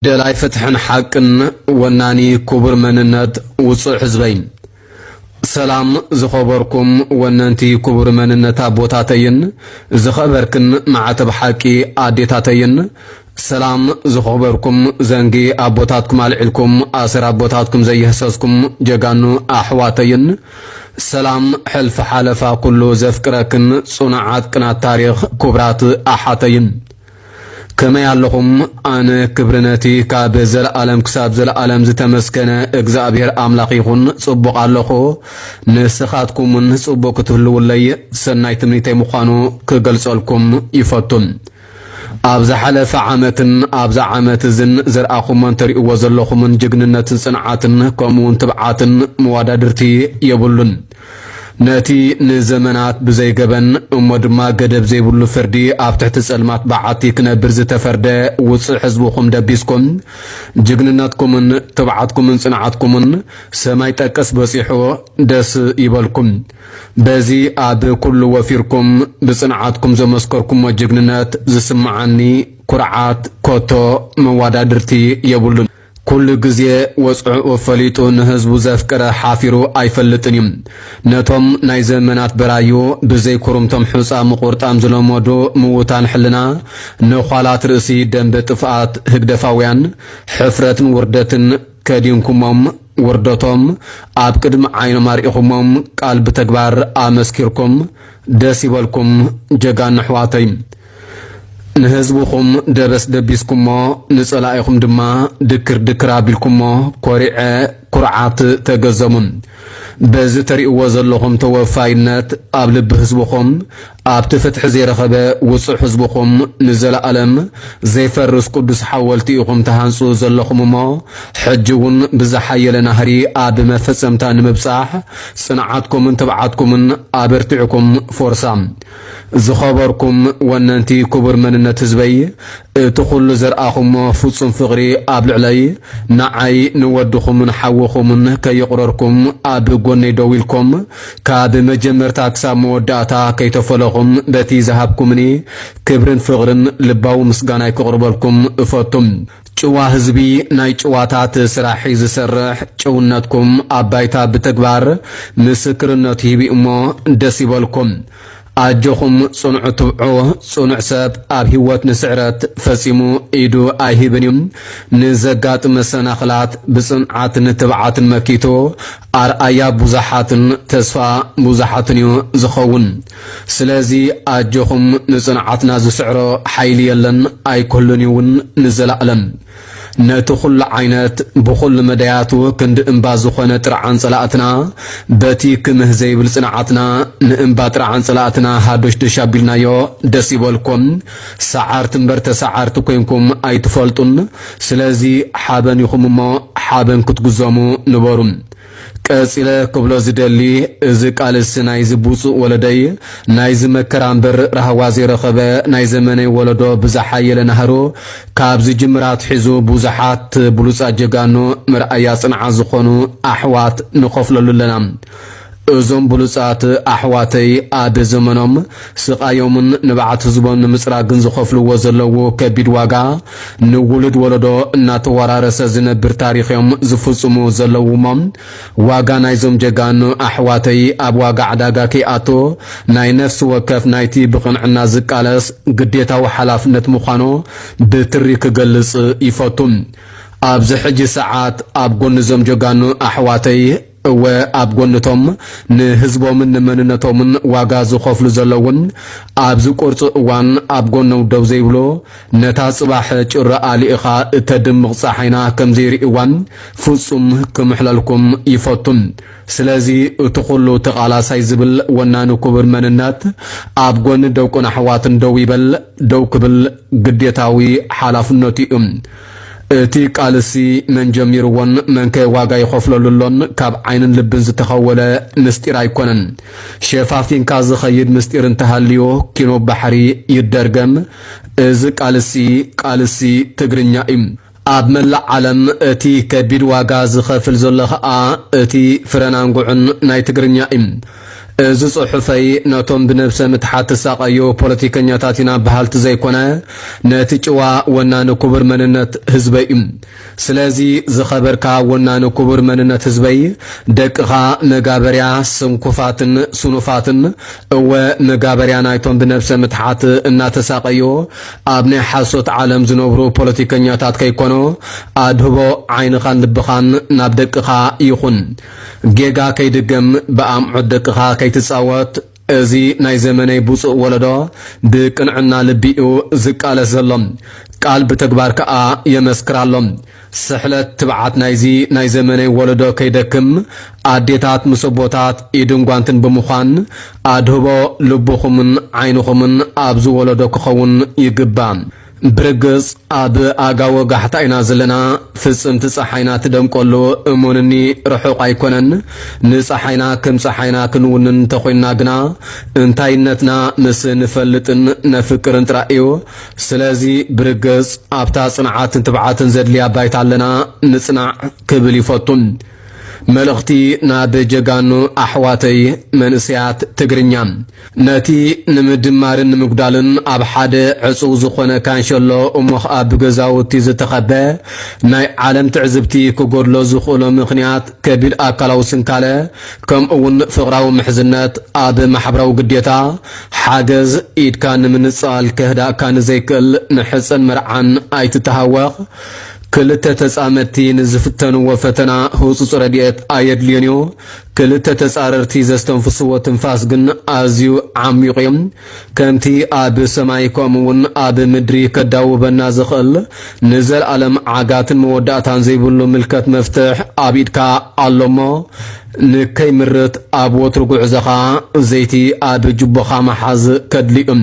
ደላይ ፍትሕን ሓቅን፣ ወናኒ ክቡር መንነት ውጹዕ ህዝበይ። ሰላም ዝኸበርኩም ወነንቲ ክቡር መንነት ኣቦታተይን፣ ዝኸበርክን ማዕተብ ሓቂ ኣዴታተይን፣ ሰላም ዝኸበርኩም ዘንጊ ኣቦታትኩም ኣልዒልኩም ኣሰር ኣቦታትኩም ዘየህሰስኩም ጀጋኑ ኣሕዋተይን፣ ሰላም ሕልፊ ሓለፋ ኩሉ ዘፍቅረክን ጽኑዓት ቅናት ታሪኽ ክቡራት ኣሓተይን። ከመይ ኣለኹም? ኣነ ክብሪ ነቲ ካብ ዘለኣለም ክሳብ ዘለኣለም ዝተመስገነ እግዚኣብሔር ኣምላኽ ይኹን፣ ጽቡቕ ኣለኹ። ንስኻትኩም እውን ጽቡቕ ክትህልውለይ ሰናይ ትምኒተይ ምዃኑ ክገልጸልኩም ይፈቱ። ኣብ ዝሓለፈ ዓመትን ኣብዛ ዓመት እዝን ዝረኣኹሞን ትርእይዎ ዘለኹምን ጅግንነትን ጽንዓትን ከምኡ እውን ትብዓትን መዋዳድርቲ የብሉን። ነቲ ንዘመናት ብዘይ ገበን እሞ ድማ ገደብ ዘይብሉ ፍርዲ ኣብ ትሕቲ ጸልማት በዓቲ ክነብር ዝተፈርደ ውጹዕ ህዝብኹም ደቢስኩም፣ ጅግንነትኩምን ትብዓትኩምን ጽንዓትኩምን ሰማይ ጠቀስ በጺሑ ደስ ይበልኩም። በዚ ኣብ ኩሉ ወፊርኩም ብጽንዓትኩም ዘመስከርኩሞ ጅግንነት ዝስምዓኒ ኩርዓት ኮቶ መዋዳድርቲ የብሉን። ኩሉ ግዜ ወጽዕኡ ፈሊጡ ንህዝቡ ዘፍቀረ ሓፊሩ ኣይፈልጥን እዩ። ነቶም ናይ ዘመናት በራዩ ብዘይ ኩርምቶም ሑጻ ምቁርጣም ዝለመዱ ምዉታን ሕልና፣ ነዃላት ርእሲ ደንበ ጥፍኣት ህግደፋውያን፣ ሕፍረትን ውርደትን ከዲንኩሞም፣ ውርደቶም ኣብ ቅድሚ ዓይኖም ኣርኢኹሞም፣ ቃል ብተግባር ኣመስኪርኩም፣ ደስ ይበልኩም ጀጋኑ ኣሕዋተይ። ንህዝብኹም ደበስ ደቢስኩሞ፣ ንጸላኢኹም ድማ ድክር ድክር ኣቢልኩሞ፣ ኮሪዐ ኩርዓት ተገዘሙ። በዚ ተርእይዎ ዘለኹም ተወፋይነት ኣብ ልቢ ህዝብኹም፣ ኣብቲ ፍትሒ ዘይረኸበ ውጹዕ ህዝብኹም ንዘለኣለም ዘይፈርስ ቅዱስ ሓወልቲ ኢኹም ትሃንጹ ዘለኹም እሞ፣ ሕጂ እውን ብዝሓየለ ናህሪ ኣብ መፈጸምታ ንምብጻሕ ጽንዓትኩምን ትብዓትኩምን ኣበርቲዕኩም ፎርሳ። ዝኸበርኩም ወነንቲ ክቡር መንነት ህዝበይ፣ እቲ ኩሉ ዘርኣኹሞ ፍጹም ፍቕሪ ኣብ ልዕለይ፣ ንዓይ ንወድኹምን ሓውኹምን ከየቑረርኩም ኣብ ጎነይ ደው ኢልኩም፣ ካብ መጀመርታ ክሳብ መወዳእታ ከይተፈለኹም በቲ ዝሃብኩምኒ ክብርን ፍቕርን ልባዊ ምስጋናይ ክቕርበልኩም እፈቱ። ጭዋ ህዝቢ ናይ ጭዋታት ስራሕ እዩ ዝሰርሕ። ጭውነትኩም ኣብ ባይታ ብተግባር ምስክርነቱ ሂቡ እሞ ደስ ይበልኩም። ኣጆኹም ጽኑዕ ትብዑ፣ ጽኑዕ ሰብ ኣብ ህይወት ንስዕረት ፈጺሙ ኢዱ ኣይህብን እዩ። ንዘጋጥም መሰናኽላት ብጽንዓትን ትብዓትን መኪቱ ኣርኣያ ብዙሓትን ተስፋ ብዙሓትን እዩ ዝኸውን። ስለዚ ኣጆኹም፣ ንጽንዓትና ዝስዕሮ ሓይሊ የለን ኣይክህሉን እዩ እውን ንዘለኣለም። ነቲ ኩሉ ዓይነት ብኹሉ መዳያቱ ክንዲ እምባ ዝኾነ ጥርዓን ጸላእትና፣ በቲ ክምህ ዘይብል ጽንዓትና ንእምባ ጥርዓን ጸላእትና ሃዶሽዶሽ ኣቢልናዮ። ደስ ይበልኩም። ሰዓርቲ እምበር ተሰዓርቲ ኮይንኩም ኣይትፈልጡን። ስለዚ ሓበን ኢኹም እሞ ሓበን ክትግዘሙ ንበሩ። ቀጺለ ክብሎ ዝደሊ፣ እዚ ቃልሲ ናይዚ ብጹእ ወለደይ፣ ናይዚ መከራ እምበር ራህዋ ዘይረኸበ ናይ ዘመነይ ወለዶ ብዝሓየለ ናህሩ፣ ካብ ዝጅምር ኣትሒዙ ብዙሓት ብሉጻት ጀጋኑ መርኣያ ጽንዓት ዝኾኑ ኣሕዋት ንኸፍለሉ ኣለና። እዞም ብሉጻት ኣሕዋተይ ኣብ ዘመኖም ስቓዮምን ንብዓት ህዝቦም ንምጽራግን ዝኸፍልዎ ዘለዉ ከቢድ ዋጋ ንውሉድ ወለዶ እናተወራረሰ ዝነብር ታሪኽ እዮም ዝፍጽሙ ዘለዉ እሞ፣ ዋጋ ናይዞም ጀጋኑ ኣሕዋተይ ኣብ ዋጋ ዕዳጋ ከይኣቱ፣ ናይ ነፍሲ ወከፍ ናይቲ ብቕንዕና ዝቃለስ ግዴታዊ ሓላፍነት ምዃኑ ብትሪ ክገልጽ ይፈቱ። ኣብዚ ሕጂ ሰዓት ኣብ ጎኒ እዞም ጀጋኑ ኣሕዋተይ፣ እወ፣ ኣብ ጎንቶም ንህዝቦምን ንመንነቶምን ዋጋ ዝኸፍሉ ዘለውን፣ ኣብዚ ቁርፂ እዋን ኣብ ጎኖም ደው ዘይብሉ፣ ነታ ጽባሕ ጭሮ ኣሊእኻ እተድምቕ ጸሓይና ከም ዘይርእይዋን ፍጹም ክምሕለልኩም ይፈቱን። ስለዚ እቲ ኩሉ ተቓላሳይ ዝብል ወናኒ ክቡር መንነት ኣብ ጎኒ ደቁን ኣሕዋትን ደው ይበል፣ ደው ክብል ግዴታዊ ሓላፍነቱ እዩ። እቲ ቃልሲ መን ጀሚርዎን መንከ ዋጋ ይኸፍለሉ ኣሎን ካብ ዓይንን ልብን ዝተኸወለ ምስጢር ኣይኮነን። ሸፋፊንካ ዝኸይድ ምስጢር እንተሃልዩ ኪኖ ባሕሪ ይደርገም። እዚ ቃልሲ፣ ቃልሲ ትግርኛ እዩ። ኣብ መላእ ዓለም እቲ ከቢድ ዋጋ ዝኸፍል ዘሎ ኸኣ እቲ ፍረን ኣንጉዕን ናይ ትግርኛ እዩ። እዚ ጽሑፈይ ነቶም ብነብሰ ምትሓት ትሳቐዩ ፖለቲከኛታት ኢና በሃልቲ ዘይኮነ፣ ነቲ ጭዋ ወናኒ ክቡር መንነት ህዝበይ እዩ። ስለዚ ዝኸበርካ ወናኒ ክቡር መንነት ህዝበይ፣ ደቅኻ መጋበርያ ስንኩፋትን ስኑፋትን፣ እወ መጋበርያ ናይቶም ብነብሰ ምትሓት እናተሳቐዩ ኣብ ናይ ሓሶት ዓለም ዝነብሩ ፖለቲከኛታት ከይኮኑ፣ ኣድህቦ ዓይንኻን ልብኻን ናብ ደቅኻ ይኹን። ጌጋ ከይድገም ብኣምዑት ደቅኻ ከይትጻወት። እዚ ናይ ዘመነይ ብፁዕ ወለዶ ብቅንዕና ልቢኡ ዝቃለስ ዘሎ፣ ቃል ብተግባር ከኣ የመስክር ኣሎ። ስሕለት ትብዓት ናይዚ ናይ ዘመነይ ወለዶ ከይደክም፣ ኣዴታት ምስ ኣቦታት ኢድን ጓንትን ብምዃን፣ ኣድህቦ ልብኹምን ዓይንኹምን ኣብዚ ወለዶ ክኸውን ይግባእ። ብርግጽ ኣብ ኣጋወ ጋሕታ ኢና ዘለና። ፍጽምቲ ጸሓይና ትደምቀሉ እሙንኒ ርሑቕ ኣይኮነን። ንጸሓይና ከም ጸሓይና ክንውንን እንተኾይንና ግና፣ እንታይነትና ምስ ንፈልጥን ነፍቅርን ጥራይ እዩ። ስለዚ ብርግጽ ኣብታ ጽንዓትን ትብዓትን ዘድልያ ባይታ ኣለና። ንጽናዕ ክብል ይፈቱ። መልእኽቲ ናብ ጀጋኑ ኣሕዋተይ መንእሰያት ትግርኛ። ነቲ ንምድማርን ንምጉዳልን ኣብ ሓደ ዕጹው ዝኾነ ካንሸሎ እሞ ኸኣ ብገዛውቲ ዝተኸበ ናይ ዓለም ትዕዝብቲ ክጎድሎ ዝኽእሎ ምኽንያት ከቢድ ኣካላዊ ስንካለ፣ ከምኡ እውን ፍቕራዊ ምሕዝነት፣ ኣብ ማሕበራዊ ግዴታ፣ ሓገዝ፣ ኢድካ ንምንጻል ከህዳእካ ንዘይክእል ንሕጸን መርዓን ኣይትተሃወኽ። ክልተ ተጻመድቲ ንዝፍተንዎ ፈተና ህጹጽ ረድኤት ኣየድልዮን እዩ። ክልተ ተጻረርቲ ዘስተንፍስዎ ትንፋስ ግን ኣዝዩ ዓሚቑ እዩ። ከምቲ ኣብ ሰማይ ከምኡ እውን ኣብ ምድሪ ከዳውበና ዝኽእል ንዘለኣለም ዓጋትን መወዳእታን ዘይብሉ ምልከት መፍትሕ ኣብ ኢድካ ኣሎ እሞ፣ ንከይምርት ኣብ ወትሩ ጉዕዞኻ ዘይቲ ኣብ ጅቦኻ ምሓዝ ከድሊ እዩ።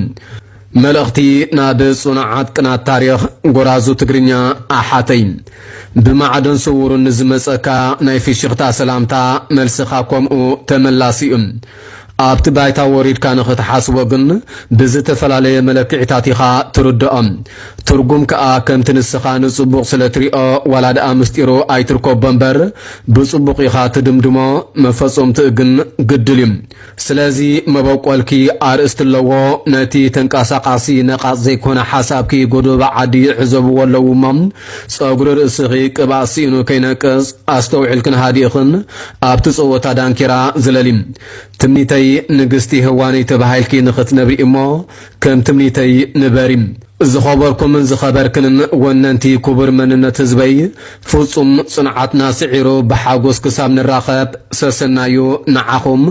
መልእኽቲ ናብ ጽኑዓት ቅናት ታሪኽ ጎራዙ ትግርኛ ኣሓተይ። ብማዕዶን ስውሩን ንዝመጸካ ናይ ፍሽኽታ ሰላምታ፣ መልስኻ ከምኡ ተመላሲ እዩ። ኣብቲ ባይታ ወሪድካ ንኽትሓስቦ ግን ብዝተፈላለየ መለክዒታት ኢኻ ትርድኦ። ትርጉም ከኣ ከምቲ ንስኻ ንጽቡቕ ስለ ትሪኦ፣ ዋላ ደኣ ምስጢሩ ኣይትርከቦ እምበር፣ ብጽቡቕ ኢኻ ትድምድሞ፣ መፈጸምትኡ ግን ግድል እዩ። ስለዚ መበቆልኪ ኣርእስቲ ኣለዎ። ነቲ ተንቀሳቓሲ ነቓጽ ዘይኮነ ሓሳብኪ ጎዶቦ ዓዲ ይዕዘብዎ ኣለዉ እሞ፣ ጸጉሪ ርእስኺ ቅብኣት ስኢኑ ከይነቅጽ ኣስተውዒልክን ሃዲእኽን ኣብቲ ጸወታ ዳንኬራ ዝለሊ። ትምኒተይ ንግስቲ ሄዋነይ ተባሂልኪ ንኽትነብሪ እሞ፣ ከም ትምኒተይ ንበሪ። ዝኸበርኩምን ዝኸበርክንን ወነንቲ ክቡር መንነት ህዝበይ፣ ፍጹም ጽንዓትና ስዒሩ ብሓጎስ ክሳብ ንራኸብ ሰሰናዩ ንዓኹም።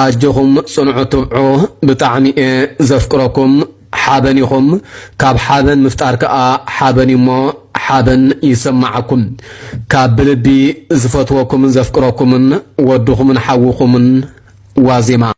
ኣጆኹም ጽንዑ ትብዑ። ብጣዕሚ እየ ዘፍቅረኩም። ሓበን ኢኹም። ካብ ሓበን ምፍጣር ከኣ ሓበን እዩ እሞ፣ ሓበን ይሰማዓኩም። ካብ ብልቢ ዝፈትወኩምን ዘፍቅረኩምን ወድኹምን ሓውኹምን ዋዜማ።